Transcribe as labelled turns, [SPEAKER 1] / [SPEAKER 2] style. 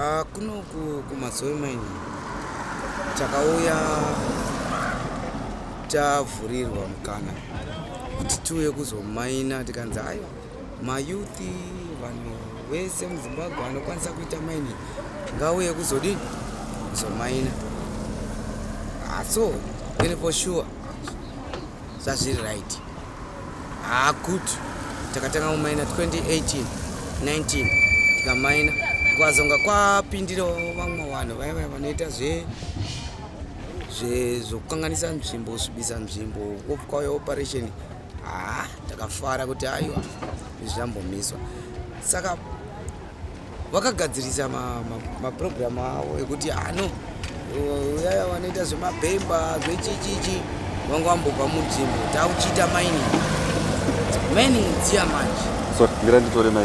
[SPEAKER 1] Kuno kuMazowe Mining takauya tavhurirwa mukana kuti tiuye kuzomaina. Tikanzi aiwa, mayouth, vanhu vese muZimbabwe vanokwanisa kuita mining ngauye kuzodini, kuzomaina. So iri for sure zvazviri right. Good, takatanga kumaina 2018 19, tikamaina, kwazonga kwapindirawo vamwe vanhu vaya vaya vanoita zvokukanganisa nzvimbo, kusvibisa nzvimbo, kwauya operation. Ha, takafara kuti aiwa, izvi zvambomiswa. Saka vakagadzirisa mapurogiramu avo ekuti ano uyaya vanoita zvemabhemba, zvechichichi, vanga vambobva munzvimbo, tauchiita mining, mining dziya manje.
[SPEAKER 2] Sorry, mira nditore mic.